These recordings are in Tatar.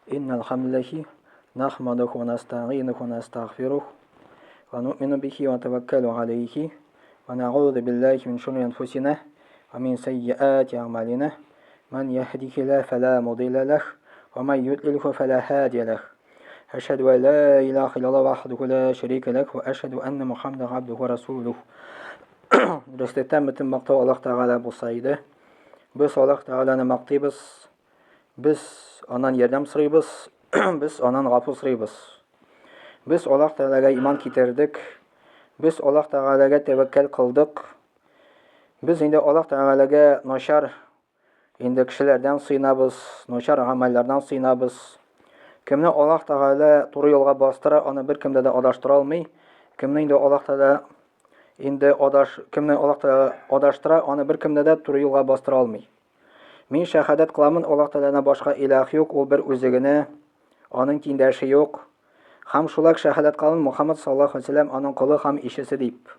إن الحمد لله نحمده ونستعينه ونستغفره ونؤمن به ونتوكل عليه ونعوذ بالله من شرور أنفسنا ومن سيئات أعمالنا من يهده الله فلا مضل له ومن يضلله فلا هادي له أشهد أن لا إله إلا الله وحده لا شريك له وأشهد أن محمدا عبده ورسوله. Дөреслеккә бөтен мактау Аллаһ Тәгалә булса иде. Без Аллаһ Тәгаләне мактыйбыз. Без аннан ярдәм сорыйбыз, без аннан гафу сорыйбыз. Без Аллаһ Тәгаләгә иман китердек. Без Аллаһ Тәгаләгә тәвәккәл кылдык. Без инде Аллаһ Тәгаләгә начар инде кешеләрдән сыйнабыз, начар гамәлләрдән сыйнабыз. Кемне Аллаһ Тәгалә туры юлга бастыра, аны беркем дә адаштыра алмый. Кемне инде Аллаһ Тәгалә инде адаш, кемне Аллаһ Тәгалә адаштыра, аны беркем дә туры юлга бастыра алмый. Мин шәһадәт кыламын, Аллаһ Тәгаләдән башка илаһ юк, ул бер үзе генә, аның тиңдәше юк. Һәм шулай шәһадәт кыламын, Мухаммад саллаллаһу алейһи вәсәлләм аның колы һәм илчесе дип.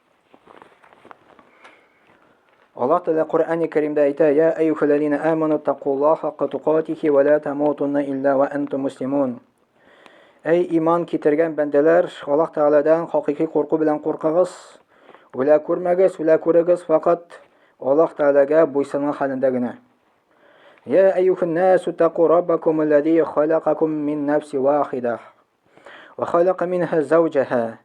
Аллаһ Тәгалә Коръәни Кәримдә әйтә: "Я әйюхәлләзина аману тақуллаһа хакка тукатихи ва ла тамутунна илля ва антум муслимун." Әй иман китергән бәндәләр, Аллаһ Тәгаләдән хакыйкый курку белән куркыгыз. Үлә күрмәгез, үлә күрегез, факат Аллаһ Тәгаләгә буйсынган хәлендә генә. Я әйюһен насу тақу раббакум аллази халакакум мин нафси вахида ва халака минха zawjaha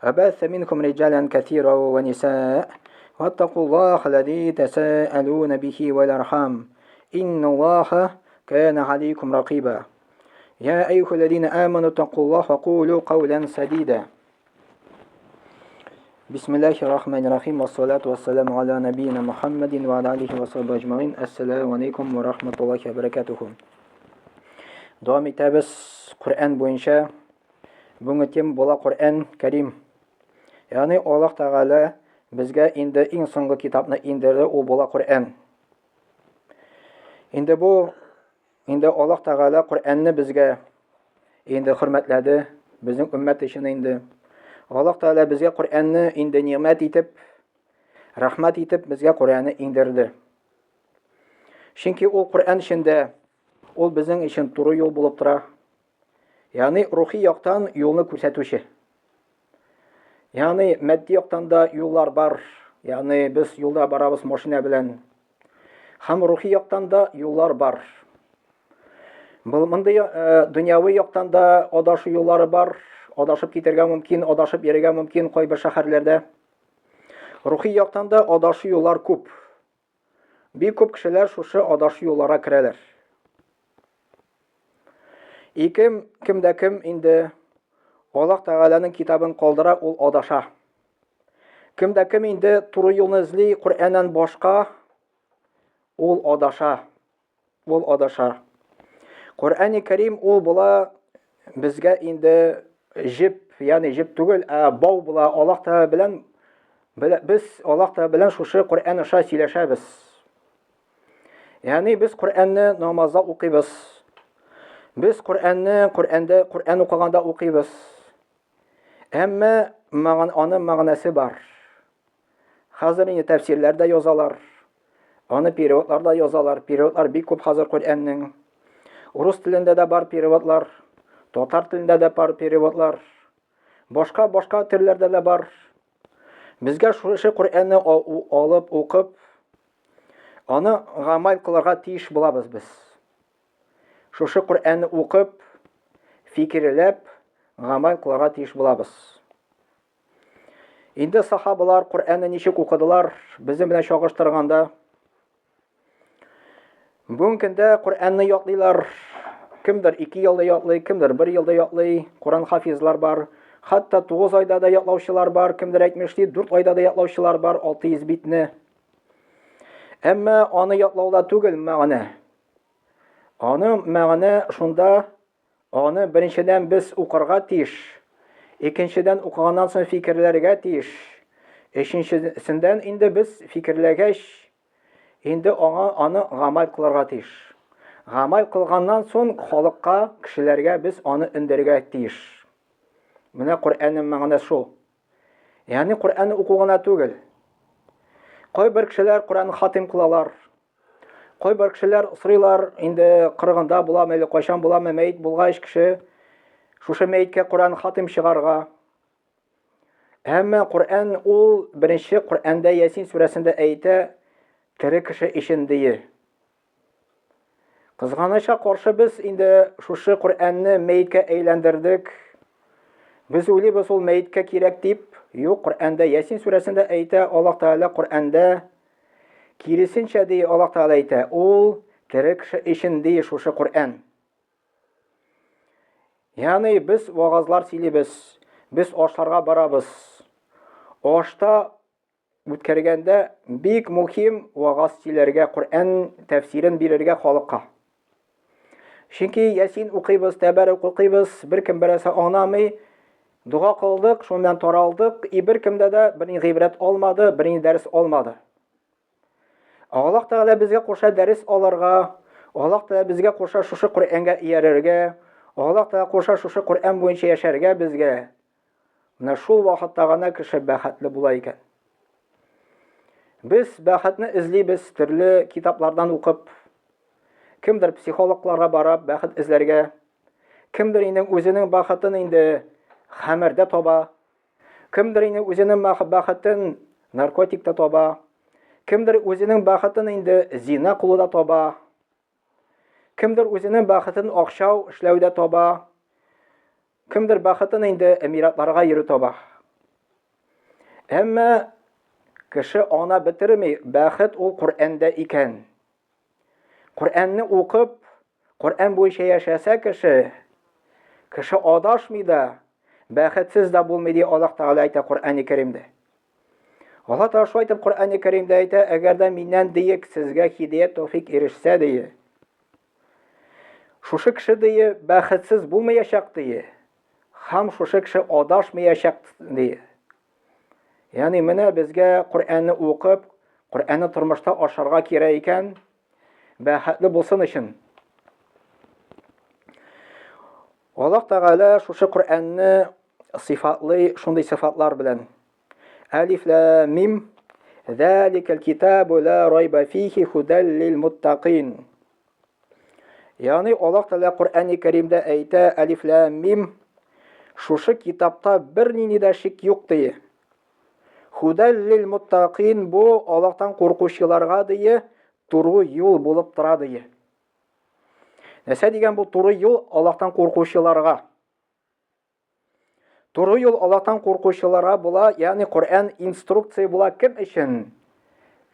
ва баса минкум риджалан касира ва нисаа ваттакуллаха аллази тасаалуна бихи вал архам инналлаха кана алейкум ракиба. Я әйюхәлләзина аману тақуллаха ва кулу каулян садида. Бисмиллахи рахмани рахим. Вассалату вассаламу аля набийна Мухаммадин ва аля алихи ва сахбихи аджмаин. Ассаламу алейкум ва рахматуллахи ва баракатуху. Дәвам итәбез Коръән буенча. Бүгенге тема була Коръән Кәрим. Ягъни Аллаһ Тәгалә безгә инде иң соңгы китапны индерде, ул була Коръән. Инде бу Инде Аллаһ Тәгалә Коръәнне безгә инде хөрмәтләде, безнең өммәт өчен инде. Аллаһ Тәгалә безгә Коръәнне инде ни'мәт итеп, рәхмәт итеп безгә Коръәнне иңдерде. Чөнки ул Коръән эчендә ул безнең өчен туры юл булып тора. Ягъни рухи яктан юлны күрсәтүче. Ягъни матди яктан да юллар бар. Ягъни без юлда барабыз машина белән. Һәм рухи яктан да юллар бар. Был мондый э, дөньяви яктан да адашу юллары бар. Адашып китәргә мөмкин, адашып йөрергә мөмкин кайбер шәһәрләрдә. Рухи яктан да адашу юллар күп. Бик күп кешеләр шушы адашу юлларга керәләр. Икем, кем дә кем инде Аллаһ Тәгаләнең китабын калдыра, ул адаша. Кем дә кем инде туры юлны эзли Коръәннән башка, ул адаша. Ул адаша. Коръәни Кәрим ул була безгә инде җеп, ягъни җеп түгел, ә бау була. Аллаһ Тәгалә белән без Аллаһ Тәгалә белән шушы Коръән аша сөйләшәбез. Ягъни без Коръәнне намазда укыйбыз. Без Коръәнне Коръәндә Коръән укыганда укыйбыз. Әмма аның мәгънәсе бар. Хәзер инде тәфсирләр дә язалар. Аны переводлар да язалар. Переводлар бик күп хәзер Коръәннең. Урыс телендә дә бар переводлар, татар телендә дә бар переводлар. Башка-башка телләрдә дә бар. Безгә шушы Коръәнне алып укып, аны гамәл кылырга тиеш булабыз без. Шушы Коръәнне укып, фикерләп, гамәл кылырга тиеш булабыз. Инде сахабалар Коръәнне ничек укыдылар, безнең белән чагыштырганда, бүгенге көндә Коръәнне ятлыйлар. Кемдер 2 елда ятлый, кемдер 1 елда ятлый. Коръән хафизлар бар. Хәтта 9 айда да ятлаучылар бар, кемдер әйтмешли, 4 айда да ятлаучылар бар, 600 битне. Әмма аны ятлауда түгел мәгънә. Аның мәгънә шунда, аны беренчедән без укырга тиеш, икенчедән укыганнан соң фикерләргә тиеш, өченчесендән инде без фикерләгәч, инде аңа аны гамәл кылырга тиеш. Гамәл кылганнан соң халыкка, кешеләргә без аны өндәргә тиеш. Менә Коръәннең мәгънәсе шул. Ягъни Коръәнне уку гына түгел. Кайбер кешеләр Коръән хатим кылалар. Кайбер кешеләр сорыйлар, инде кырыгында буламы или кайчан буламы мәет булгач кеше шушы мәеткә Коръән хатим чыгарга. Әмма Коръән ул беренче Коръәндә Ясин сүрәсендә әйтә, тере кеше өчен дие. Кызганычка каршы без инде шушы Коръәнне мәеткә әйләндердек. Без уйлыйбыз ул мәеткә кирәк дип. Юк, Коръәндә Ясин сүрәсендә әйтә, Аллаһ Тәгалә Коръәндә киресенчә ди, Аллаһ Тәгалә әйтә, ул тере кеше өчен ди шушы Коръән. Ягъни без вагазлар сөйлибез, без ашларга барабыз. Ашта үткәргәндә бик мөһим вагаз сөйләргә, Коръән тәфсирен бирергә халыкка. Чөнки Ясин укыйбыз, Тәбәрүк укыйбыз, беркем берәрсе аңламый. Дога кылдык, шуннан таралдык, и беркемдә дә берни гыйбрәт алмады, берни дәрес алмады. Аллаһ Тәгалә безгә куша дәрес алырга, Аллаһ Тәгалә безгә куша шушы Коръәнгә иярергә, Аллаһ Тәгалә куша шушы Коръән буенча яшәргә безгә. Менә шул вакытта гына кеше бәхетле була икән. Без бәхетне эзлибез төрле китаплардан укып, кемдер психологларга барып бәхет эзләргә, кемдер инде үзенең бәхетен инде хәмердә таба, кемдер инде үзенең бәхетен наркотикта таба, кемдер үзенең бәхетен инде зина кылуда таба, кемдер үзенең бәхетен акча эшләүдә таба, Кемдер бәхетен инде Эмиратларга йөрү таба. Әмма кеше ана бетерми, бәхет ул Коръәндә икән. Коръәнне укып, Коръән буенча яшәсә кеше, кеше адашмый да, бәхетсез дә булмый ди Аллаһ Тәгалә әйтә Коръәни Кәримдә. Аллаһ Тәгалә шулай итеп Коръәни Кәримдә әйтә, әгәр дә миннән диек сезгә һидәят тәүфик ирешсә дие. Шушы кеше дие бәхетсез булмаячак дие. Һәм шушы кеше адашмаячак дие. Ягъни менә безгә Коръәнне укып, Коръәнне тормышта ашарга кирәк икән, бәхетле булсын өчен. Аллаһ Тәгалә шушы Коръәнне сыйфатлый шундый сыйфатлар белән. Әлиф ләм мим. Зәликәл китабу ла райба фихи худәл лил муттакин. Ягъни Аллаһ Тәгалә Коръәни Кәримдә әйтә, Әлиф ләм мим. Шушы китапта бернинди дә шик юк ди. Худәл лил муттакин бу Аллаһтан куркучыларга ди, туры юл булып тора ди. Нәрсә дигән бу туры юл Аллаһтан куркучыларга? Туры юл Аллаһтан куркучыларга була, ягъни Коръән инструкция була кем өчен?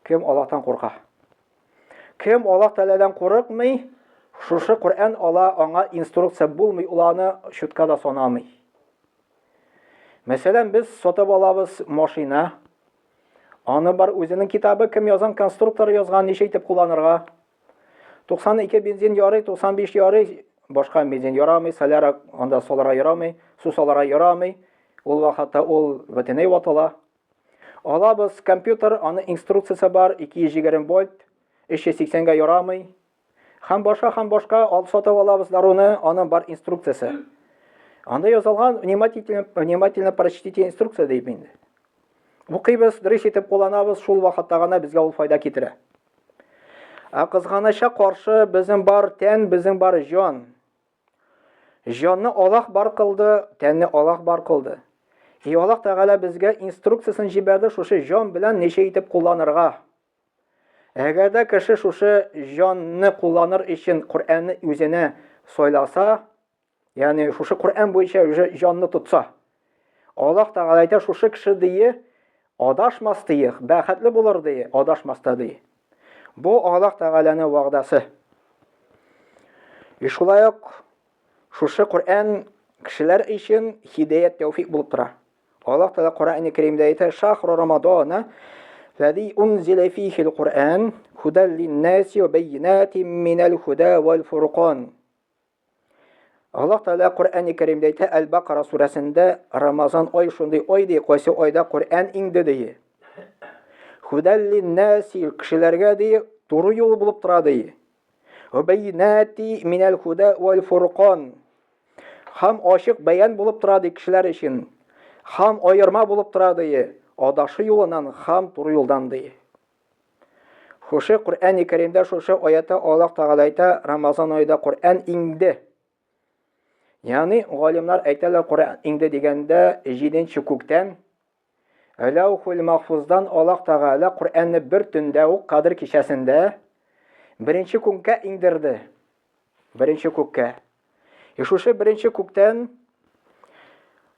Кем Аллаһтан курка? Кем Аллаһ Тәгаләдән курыкмый, шушы Коръән ала аңа инструкция булмый, ул аны чутка да санамый. Мәсәлән, без сатып алабыз машина. Аны бар үзенең китабы, кем язган, конструктор язган, ничә итеп кулланырга. 92 бензин ярый, 95 ярый, башка бензин ярамый, соляра анда салырга ярамый, су салырга ярамый. Ул вакытта ул бөтенләй ватыла. Алабыз компьютер, аны инструкциясе бар, 220 вольт, 380-гә ярамый. Һәм башка, һәм башка ал сатып алабыз даруны, аның бар инструкциясе. Анда язылган, внимательно, внимательно прочтите инструкция дип инде. Укыйбыз, дөрес итеп кулланабыз, шул вакытта гына безгә ул файда китерә. Ә кызганыча каршы безнең бар тән, безнең бар җан. Җанны Аллаһ бар кылды, тәнне Аллаһ бар кылды. И Аллаһ Тәгалә безгә инструкциясен җибәрде шушы җан белән ничә итеп кулланырга. Әгәр дә кеше шушы җанны кулланыр өчен Коръәнне үзенә сайласа, Ягъни шушы Коръән буенча уже җанны тотса. Аллаһ Тәгалә әйтә, шушы кеше дие адашмас дие, бәхетле булыр дие, адашмас та дие. Бу Аллаһ Тәгаләнең вәгъдәсе. И шулай ук шушы Коръән кешеләр өчен һидәят тәүфик булып тора. Аллаһ Тәгалә Коръәни Кәримдә әйтә, Шахру Рамадана ләзи унзилә фихил Коръән худәл линнаси ва бәйинатин минәл худә вәл фуркан. Аллаһ Тәгалә Коръәни Кәримдә әйтә, Әл-Бакара сүрәсендә Рамазан ай шундый ай ди, кайсы айда Коръән иңде ди. Худәллин-наси кешеләргә ди, туры юл булып тора ди. Вәбәйнати минәл худә вәл фуркан. Һәм ачык бәян булып тора ди кешеләр өчен. Һәм аерма булып тора ди, адашы юлыннан һәм туры юлдан ди. Шушы Коръән Кәримдә шушы аятта Аллаһ Тәгалә әйтә, Рамазан аенда Коръән иңде. Ягъни галимнар әйтәләр, Коръән иңде дигәндә җиденче күктән Ләүхул Махфуздан Аллаһ Тәгалә Коръәнне бер төндә үк Кадер кичәсендә беренче күккә иңдерде. Беренче күккә. И шушы беренче күктән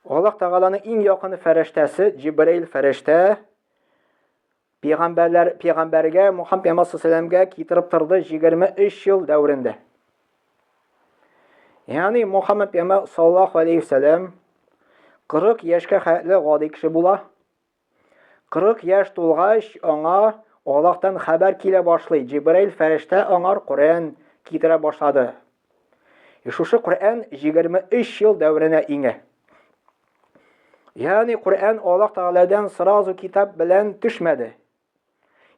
Аллаһ Тәгаләнең иң якын фәрештәсе Җибраил фәрештә Пәйгамбәрләр пәйгамбәргә Мухаммад пәйгамбәр саллаллаху китереп торды 23 ел дәверендә. Ягъни Мухаммад пәйгамбәр саллаллаху алейхи вәсәләм 40 яшькә хәтле гади кеше була. 40 яшь тулгач, аңа Аллаһтан хәбәр килә башлый. Җибраил фәрештә аңар Коръән китерә башлады. И шушы Коръән 23 ел дәверенә иңә. Ягъни Коръән Аллаһ Тәгаләдән сразу китап белән төшмәде.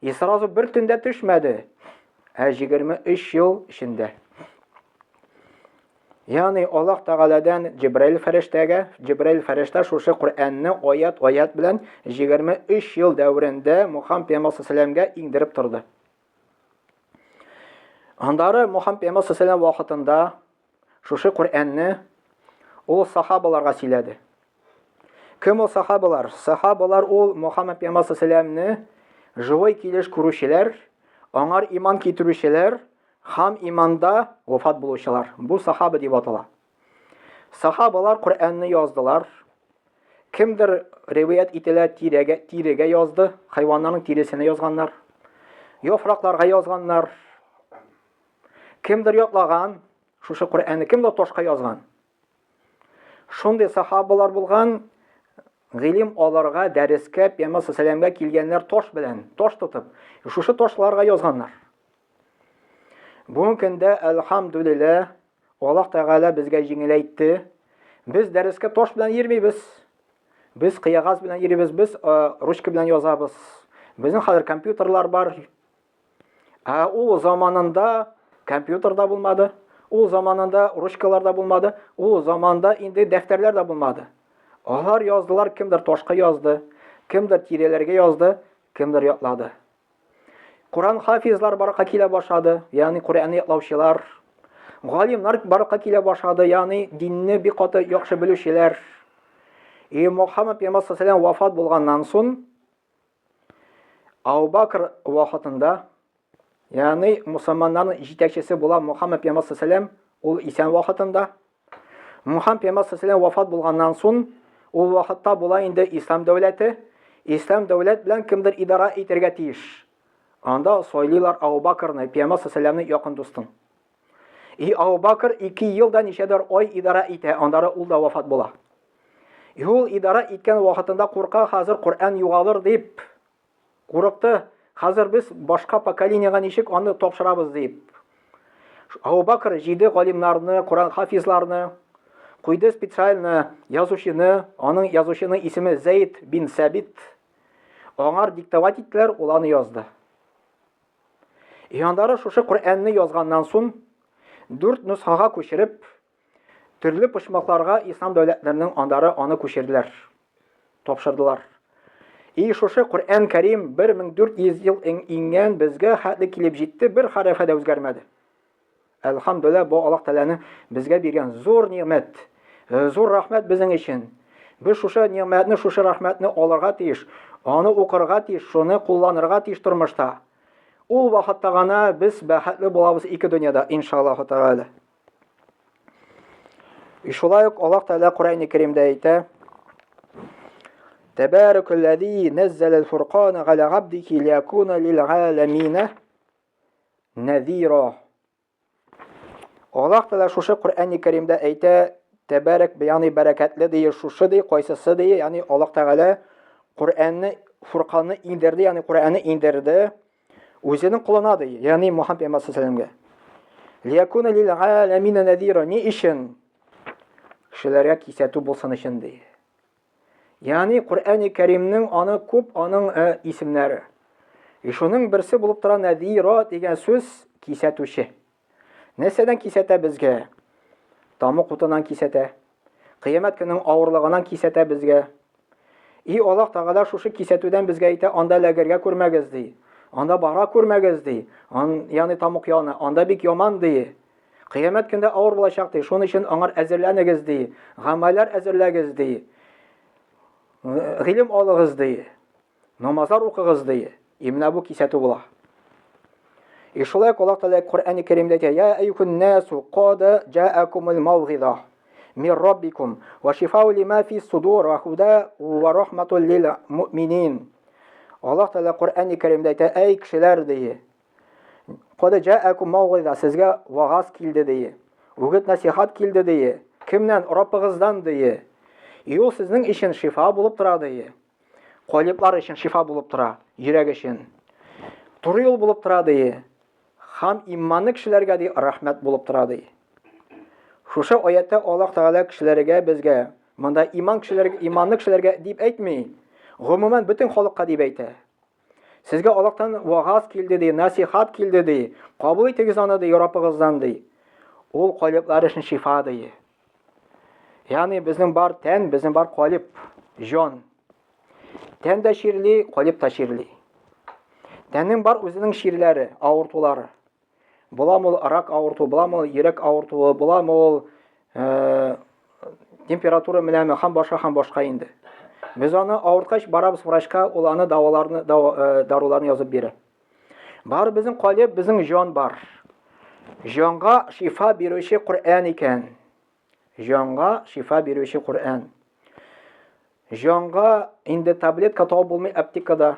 И сразу бер төндә төшмәде, ә 23 ел эчендә. Ягъни Аллаһ Тәгаләдән Җибраил фәрештәгә, Җибраил фәрештә шушы Коръәнне аят-аят белән 23 ел дәверендә Мухаммад пәйгамбәр саллаллаху иңдереп торды. Андары Мухаммад пәйгамбәр саллаллаху вакытында шушы Коръәнне ул сахабаларга сөйләде. Кем ул сахабалар? Сахабалар ул Мухаммад пәйгамбәр саллаллаху живой килеш күрүчеләр, аңар иман китерүчеләр, хам иманда вафат булучылар. Бу сахаба дип атала. Сахабалар Коръәнне яздылар. Кемдер риваять ителә тирәгә, тирегә язды, хайваннарның тиресенә язганнар. Яфракларга язганнар. Кемдер ятлаган, шушы Коръәнне кемдер ташка язган. Шундый сахабалар булган, гыйлем аларга дәрескә Пәйгамбәр саллаллаху килгәннәр таш белән, таш тотып, шушы ташларга язганнар. Бүгенге көндә әлхәмдүлилләһ Аллаһ Тәгалә безгә җиңеләйтте. Без дәрескә таш белән йөрмибез. Без кыягаз белән йөрибез, без ручка белән язабыз. Безнең хәзер компьютерлар бар. Ә ул заманында компьютер да булмады, ул заманында ручкалар да булмады, ул заманда инде дәфтәрләр дә булмады. Алар яздылар, кемдер ташка язды, кемдер тирәләргә язды, кемдер ятлады. Коран хафизлар баракка килә башлады, ягъни Коръәнне ятлаучылар. Галимнар баракка килә башлады, ягъни динне бик каты яхшы белүчеләр. И Мухаммад пәйгамбәр саллаллаху вафат булганнан соң Абу Бакр вафатында, ягъни мусульманнарның җитәкчесе була Мухаммад пәйгамбәр саллаллаху ул исән вакытында Мухаммад пәйгамбәр саллаллаху вафат булганнан соң, ул вакытта була инде ислам дәүләте. Ислам дәүләт белән кемдер идара итәргә тиеш. Анда сайлыйлар Абу Бакрны, пәйгамбәр саллаллаху якын дустын. И Абу Бакр 2 ел да ничәдер ай идара итә, аннары ул да вафат була. И ул идара иткән вакытында курка, хәзер Коръән югалыр дип. Курыкты. Хәзер без башка поколениега ничек аны тапшырабыз дип. Абу Бакр җиде галимнарны, Коран хафизларны куйды специально язучыны, аның язучының исеме Зәйд бин Сәбит. Аңар диктовать иттеләр, ул аны язды. И аннары шушы Коръәнне язганнан соң дүрт нусхага күчереп, төрле почмакларга ислам дәүләтләренең андары аны күчерделәр. Тапшырдылар. И шушы Коръән Кәрим 1400 ел иңгән безгә хәтле килеп җитте, бер хәрефе дә үзгәрмәде. Әлхәмдүлилләһ, бу Аллаһ Тәгаләнең безгә биргән зур нигъмәт, зур рәхмәт безнең өчен. Без шушы нигъмәтне, шушы рәхмәтне алырга тиеш, аны укырга тиеш, шуны кулланырга тиеш тормышта. Ул вакытта гына без бәхетле булабыз ике дөньяда, иншаллаһу тәгалә. И шулай ук Аллаһ Тәгалә Коръәни Кәримдә әйтә: Тәбәрәкәлләзи нәззәләл фуркана галя габдихи лиякуна лил галамина нәзира. Аллаһ Тәгалә шушы Коръәни Кәримдә әйтә: Тәбәрәк, ягъни бәрәкәтле ди, шушы ди, кайсысы ди, ягъни Аллаһ Тәгалә Коръәнне, Фурканны иңдерде, ягъни Коръәнне иңдерде. Үзенең колына ди, ягъни Мухаммад пәйгамбәр саллаллаху Лиякуна лил галамина надира. Ни өчен? Кешеләргә кисәтү булсын өчен ди. Ягъни Коръәни Кәримнең аны күп аның э, исемнәре. И шуның берсе булып тора надира дигән сүз кисәтүче. Нәрсәдән кисәтә безгә? Тамык утыннан кисәтә. Кыямәт көненең авырлыгыннан кисәтә безгә. И Аллаһ Тәгалә шушы кисәтүдән безгә әйтә, анда эләгергә күрмәгез, ди. Анда бара күрмәгез, ди. Ан, ягъни тамук янына, анда бик яман, ди. Кыямәт көндә авыр булачак, ди. Шуның өчен аңар әзерләнегез, ди. Гамәлләр әзерләгез, ди. Гыйлем алыгыз, ди. Намазлар укыгыз, ди. И менә бу кисәтү була. И шулай ук Аллаһ Тәгалә Коръәни Кәримдә әйтә: "Я әйюһун насу кад җаакумул маугиза мин раббикум ва шифау лима фи судур ва худа ва рахматул лил муъминин". Аллаһ Тәгалә Коръәни Кәримдә әйтә: "Әй кешеләр, ди. Кад җаакум маугиза, сезгә вагаз килде, ди. Үгет насихат килде, ди. Кемнән? Раббыгыздан, ди. И ул сезнең өчен шифа булып тора, ди. Калиплар өчен шифа булып тора, йөрәк өчен. Туры юл булып тора ди. Хам иманлы кешеләргә ди рәхмәт булып тора ди. Шушы аятта Аллаһ Тәгалә кешеләргә безгә монда иман кешеләргә, иманлы кешеләргә дип әйтми. Гомумән бөтен халыкка дип әйтә. Сезгә Аллаһтан вагаз килде ди, насихат килде ди. Кабул итегез аны ди, Раббыгыздан ди. Ул калиплар өчен шифа ди. Ягъни безнең бар тән, безнең бар калип, җан. Тән дә чирли, калип та чирли. Тәннең бар үзенең чирләре, авыртулары. Буламы ул рак авырту, буламы ул йөрәк авыртуы, буламы ул э, температура менәме һәм башка һәм башка инде. Без аны авырткач барабыз врачка, ул аны даваларны, э, даруларны язып бирә. Бар безнең калеб, безнең җан бар. Җанга шифа бирүче Коръән икән. Җанга шифа бирүче Коръән. Җанга инде таблетка табып булмый аптекада.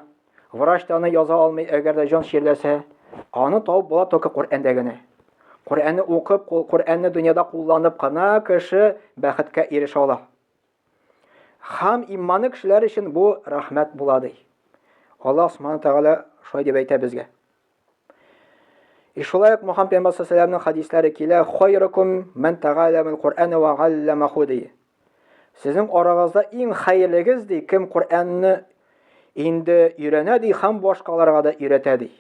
Врач та аны яза алмый, әгәр дә җан чирләсә. Аны табып була только Коръәндә генә. Коръәнне укып, Коръәнне дөньяда кулланып кына кеше бәхеткә ирешә ала. Хам иманы кешеләр өчен бу рәхмәт була ди. Аллаһ Субхану Тәгалә шулай дип әйтә безгә. И шулай ук Мухаммад пәйгамбәр саллаллаху хадисләре килә, хайрукум ман тәгалләмәл Куръана ва галләмәху ди. Сезнең арагызда иң хәерлегез ди, кем Коръәнне инде өйрәнә ди һәм башкаларга да өйрәтә ди.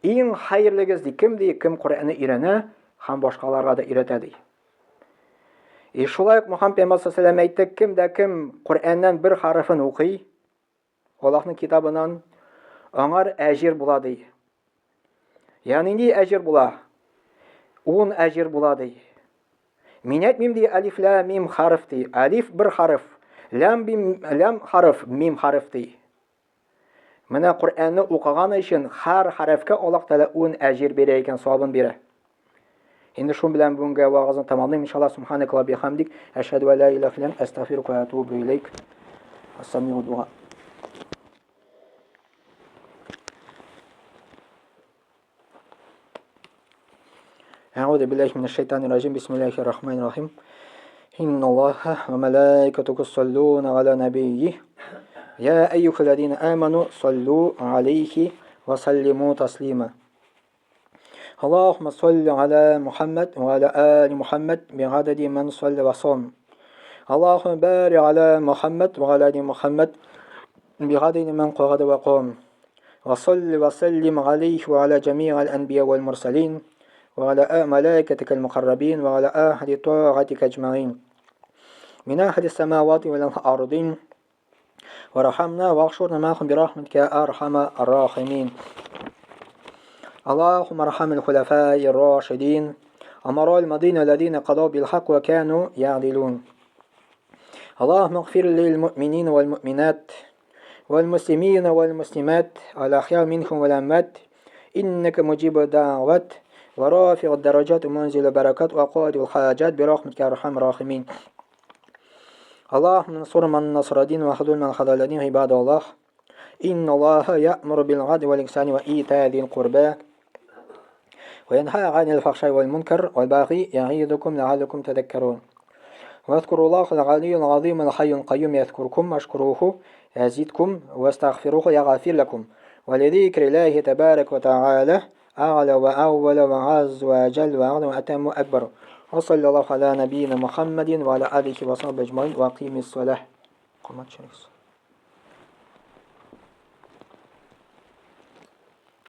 Иң хәерлегез ди, кем ди, кем Коръәнне өйрәнә һәм башкаларга да өйрәтә ди. И шулай ук Мухаммад пәйгамбәр саллаллаху әйтте, кем дә кем Коръәннән бер хәрефен укый, Аллаһның китабыннан аңар әҗир була ди. Я нинди әҗир була? Ун әҗир була ди. Мин әйтмим ди, алиф ләм мим хәреф ди. Алиф бер хәреф, ләм бим ләм хәреф, мим хәреф ди. Менә Коръәнне укыган өчен һәр хәрефкә Аллаһ Тәгалә ун әҗир бирә икән, савабын бирә. Инде шун белән бүгенге вагазны тәмамлыйм. Иншаллаһ, субханакаллаһ бихамдик, әшһәду ә ла илаһа илля анта, астагфирука ва атубу илейк. Ассамигу дуа. أعوذ بالله من الشيطان الرجيم بسم الله الرحمن الرحيم إن الله وملائكته يصلون على نبيه يا أيها الذين آمنوا صلوا عليه وسلموا تسليما اللهم صل على محمد وعلى آل محمد بعدد من صلى وصام اللهم بارك على محمد وعلى آل محمد بعدد من قعد وقام وصل وسلم عليه وعلى جميع الأنبياء والمرسلين وعلى ملائكتك المقربين وعلى أهل طاعتك أجمعين من أهل السماوات والأرضين ورحمنا واغفرنا معهم برحمتك يا أرحم الراحمين اللهم ارحم الخلفاء الراشدين أمراء المدينة الذين قضوا بالحق وكانوا يعدلون اللهم اغفر للمؤمنين والمؤمنات والمسلمين والمسلمات الأحياء منهم والأموات إنك مجيب الدعوات ورافع الدرجات ومنزل البركات وقائد الحاجات برحمتك يا أرحم الراحمين اللهم انصر من نصر دين وخذل من خذل دين عباد الله إن الله يأمر بالعدل والإحسان وإيتاء ذي القربى وينهى عن الفحشاء والمنكر والبغي يعظكم لعلكم تذكرون واذكروا الله العلي العظيم الحي القيوم يذكركم واشكروه يزيدكم واستغفروه يغفر لكم ولذكر الله تبارك وتعالى أعلى وأول وعز وجل وأعلى وأتم وأكبر وصلى الله على نبينا محمد وعلى آله وصحبه أجمعين وأقيم الصلاة. قمت شريس.